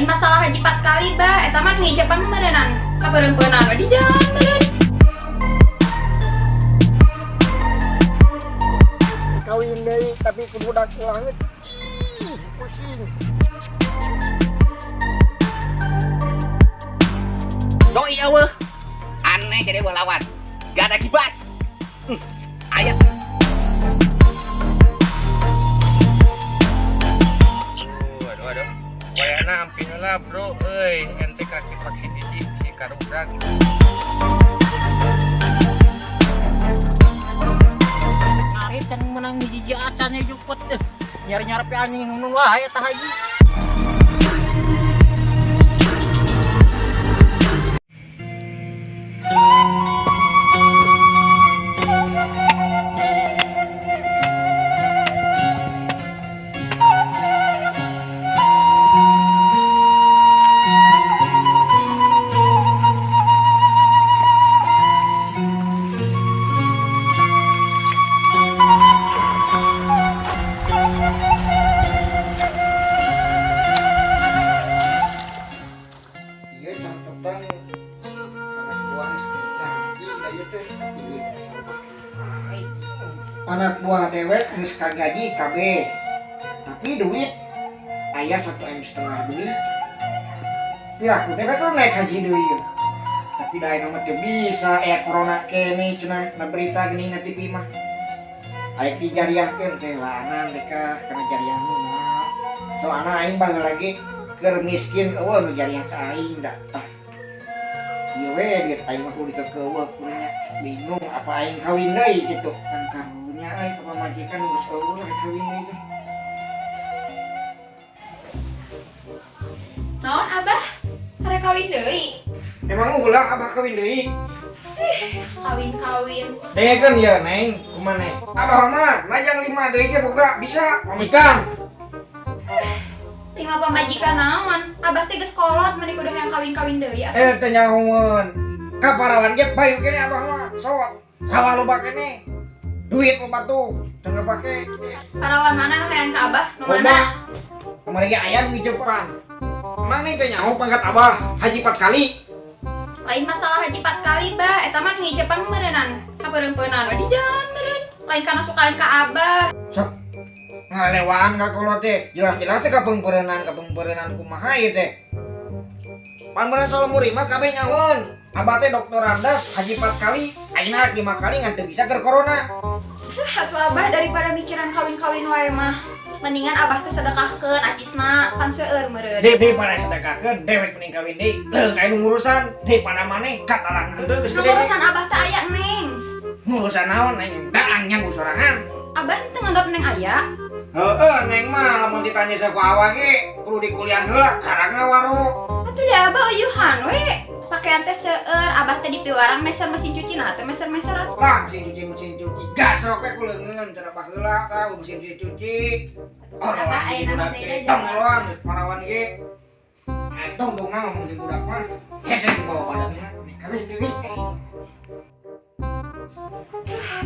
Lain masalah haji 4 kali bah, eta mah nu ngicepan meureunnan. Kapeureumpeunan we di jalan meureun. Kawin deui tapi ku budak langit. Ih, pusing. Doi eueuh. Aneh jadi eueuh lawan. Gak ada kibat. Ayat. Aduh, aduh. Wayahna ampih heula, bro. Euy, ente kaki paksi biji si karubrag. Narit can menang hiji acan ya juput deh. Nyari-nyari anjing nu wae eta haji. Iya catatan anak buah gaji da ieu teh duit anak buah dewek geus kagaji kabeh tapi duit aya 1,5 M deui piraku dewek lu naik haji deui tapi da ayeuna mah teu bisa aya corona keneh cenah na berita geuning na TV mah aek dijariahkeun teh laanan deka kana jariah nu mah soalna aing baheula lagi keur miskin eueuh nu jariah ka aing da tah ieu we duit aing mah kudu dikekeueuh kudunya bingung apa aing kawin deui kitu kan karunya aing ka pamajikan geus eueuh rek kawin deui teh. Naon abah? Arek kawin deui? Emang ulah abah kawin deui? Kawin-kawin. Dengekeun ieu neng, kumaha neng? Abah mah najang 5 deui ge boga bisa pamikan. 5 pamajikan naon? Abah teh geus kolot meni kudu hayang kawin-kawin deui atuh. Teh nyahoeun. Ka parawan ge bayu keneh abah mah. Sawah, sawah loba keneh. Duit loba tuh, teu ngapake. Parawan mana nu hayang ka abah? Nu mana? Kamari ge aya nu ngijepan. Emang nih teh nyaho pangkat abah haji 4 kali. Lain masalah haji 4 kali bah, eta mah nu ngicepan meureunnan. Kapeureumpeunan we di jalan meureun. Lain kana sukaan ka abah. Sok ngalewaan ka kolot teh. Jelas-jelas teh kapeungpeureunan kumaha ieu teh. Pan meureun salemuri mah kabeh nyahoeun. Abah teh dokter Andas haji 4 kali, ayeuna 5 kali ngan teu bisa keur corona. Atuh abah daripada mikiran kawin-kawin wae mah. Mendingan abah teh sedekahkeun acisna pan seueur meureun. Daripada sedekahkeun dewek mending kawin deui. Leuh aya nu ngurusan daripada maneh katalang henteu geus Nu gede. ngurusan abah teh aya neng. Ngurusan naon neng? Daang nya ngurusan. Abah teu nganggap neng aya? Heeh, neng mah lamun ditanya saku awak ge kudu dikulian heula karang ngawaro. Atuh da abah uyuhan we. Pakaian teh seueur, abah teh dipiwarang meser mesin cuci nah teh meser-meser atuh. Lah mesin cuci gasrok we ku leungeun cenah baheula tah mesin cuci. Oh, Abah ayeuna mah teh tong loan parawan ge. Tong dong ngomong di budak mah. Hese dibawa badanna. Kawin deui.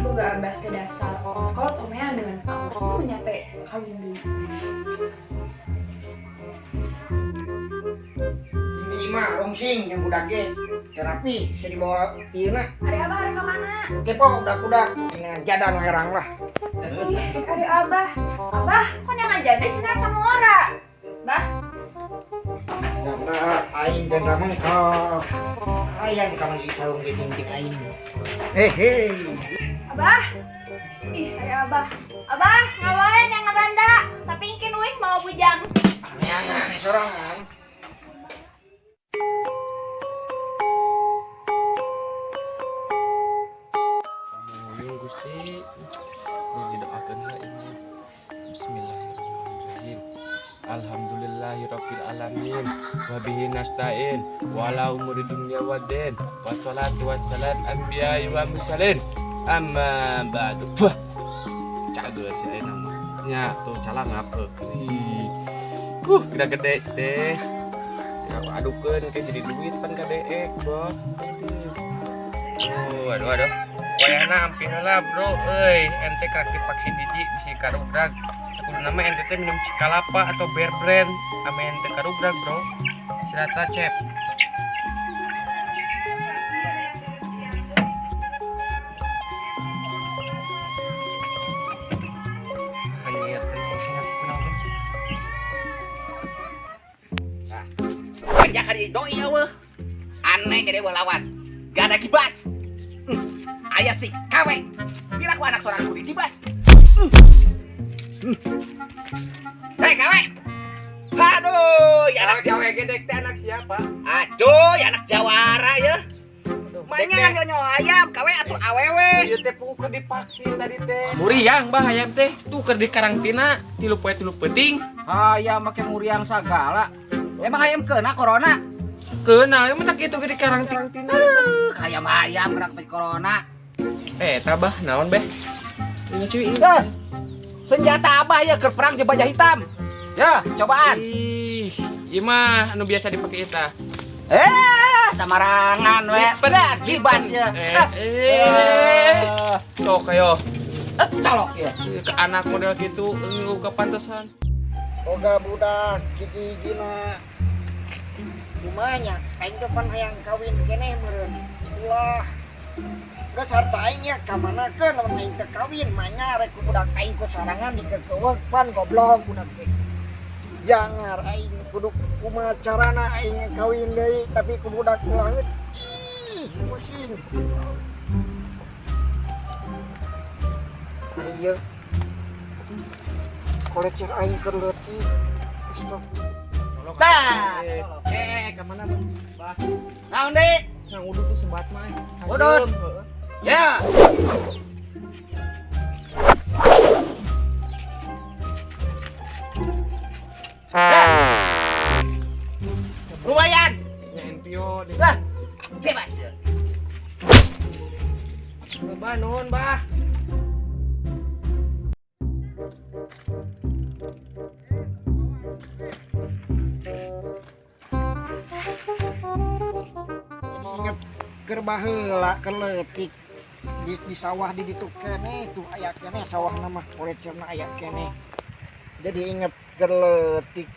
Boga abah teh dasar kolot omean dengan awas nu nyampe kawin deui. Ini mah rungsing yang budak ge. Terapi bisa dibawa ieu na. Ari abah arek ka mana? Kepo budak-budak dengan jada nu herang lah. Ih, ari abah. Abah, kok neangan janda cenah ka ora? Bah. Janda aing janda mengkok. Hayang ka mandi sarung ge ting aing. Hehe. Abah. Ih, ari abah. Abah, ngawain yang ngeranda, tapi ingkin wih mau bujang. Aneh-aneh sorangan. Gusti, didoakan lah ini. Bismillahirrahmanirrahim. Alhamdulillahirabbil alamin wa bihi nasta'in wala umuri dunya waddin wassalatu wassalam anbiya'i wa mursalin. Amma ba'du. Wah. Cager si ayeuna mah. Nya tuh calang apa? Ih. Gede-gede sih teh. Ya, aku adukeun kayak jadi duit pan kadeek, Bos. Aduh. Aduh, aduh. Wayahna ampih heula, bro. Euy, ente kaki paksi biji bisi karubrag. Kudu nama ente teh minum Cikalapa atau Bear Brand ame ente karubrag, bro. Istirahat cep. Anjir, teh sangat kunaon. Semenjak hari doi eueuh. Aneh jadi eueuh lawan. Gak ada kibas. Aya si kawe. Pira ku anak sorang kudu dikibas. Hei kawe. Aduh, ya anak Kawe gedek teh anak siapa? Aduh, ya anak jawara ya. Manya nyonya ayam, kawe atuh awewe. Ieu teh puguh keur divaksin tadi teh. Muriang bah hayam teh tuh keur di karantina 3 poe 3 peuting. Hayam make muriang sagala. Emang ayam kena corona? Kena, emang tak kitu di karantina. Aduh, hayam-hayam kena corona. Tabah naon beh? Ini cuy. Eh, senjata abah ya keur perang jeung baja hitam. Ya, cobaan. Ih, ieu mah anu biasa dipake eta. Samarangan we. Lah, gibas ya. Cok ayo. Colok ya. Ke anak model gitu nunggu kepantesan. Boga budak hiji-hijina. Kumanya aing teh pan hayang kawin keneh meureun. Ulah. Geus harta aing nya ka manakeun lamun aing teu kawin manya rek ku budak aing ku sorangan dikekeuweuk pan goblok budak teh. Jangar aing kudu kumaha carana aing kawin deui tapi ku budak ulah. Ih, pusing. Ieu kolecer aing keur leutik. Stop. Tah. Ka mana, Bah? Naon deui? Yang udut tuh sebat mah. Udut. Ya. Lumayan. Ya NPO deh. Lah, bebas ya. Bah, nuhun, Bah. Ingat keur baheula keur leutik di sawah di ditu keneh tuh aya keneh sawahna mah kolecerna aya keneh. Jadi inget keur leutik.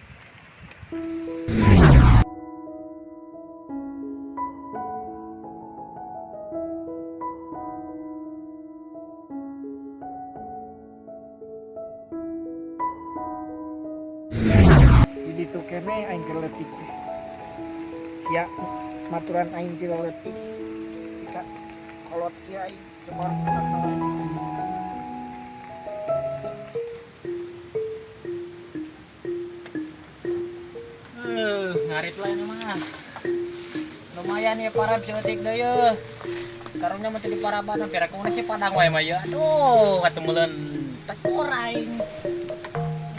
Di ditu keneh aing keur leutik teh. Sia maturan aing ti leutik. Ka kolot kieu aing kemar. Ngarit lah ini mah. Lumayan ya para psikotik deh ya. Karunya mah teu diparaban hampir aku sih padang wae mah ya. Aduh, katemuleun tekor aing.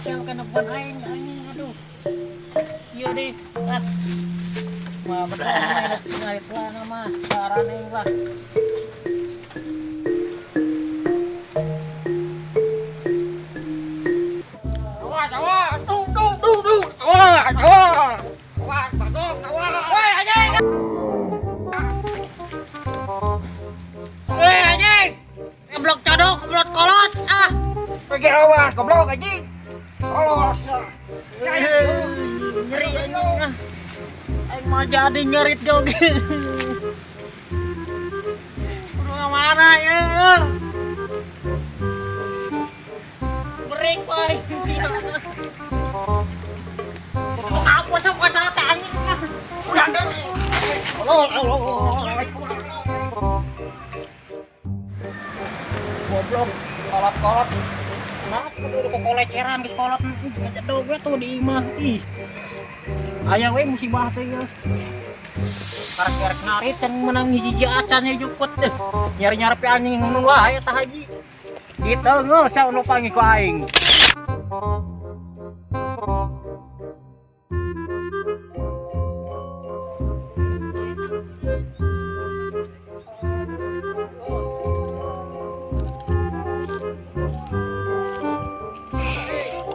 Siapa kana buat aing anjing aduh. Ieu deh. Ah. Mah betul ngarit lah nama carane lah. Awas, awas, tuh, tuh, tuh, tuh. Awas, awas. Awas, bagong, awas. Woi, anjing. Woi, anjing. Goblok codok, goblok kolot. Ah. Pergi awas, goblok anjing. Kolot. Nyeri anjing. Ah. Aing mau jadi nyerit dong. Kudu mana ya? Break wae. Aku sok salah teh anjing. Udah deh. Kolot, kolot. Goblok, kolot-kolot. Nah, kudu kokoleceran geus kolot ngejedog we tuh di imah. Ih. Aya we musibah teh geus. Karek-karek ngarit can menang hiji acan nya jukut deh. Nyari-nyari anjing ngono wae eta haji. Gitu ngeuh sia nu panggih ku aing.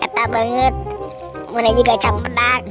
Eta banget. Mun juga campedak.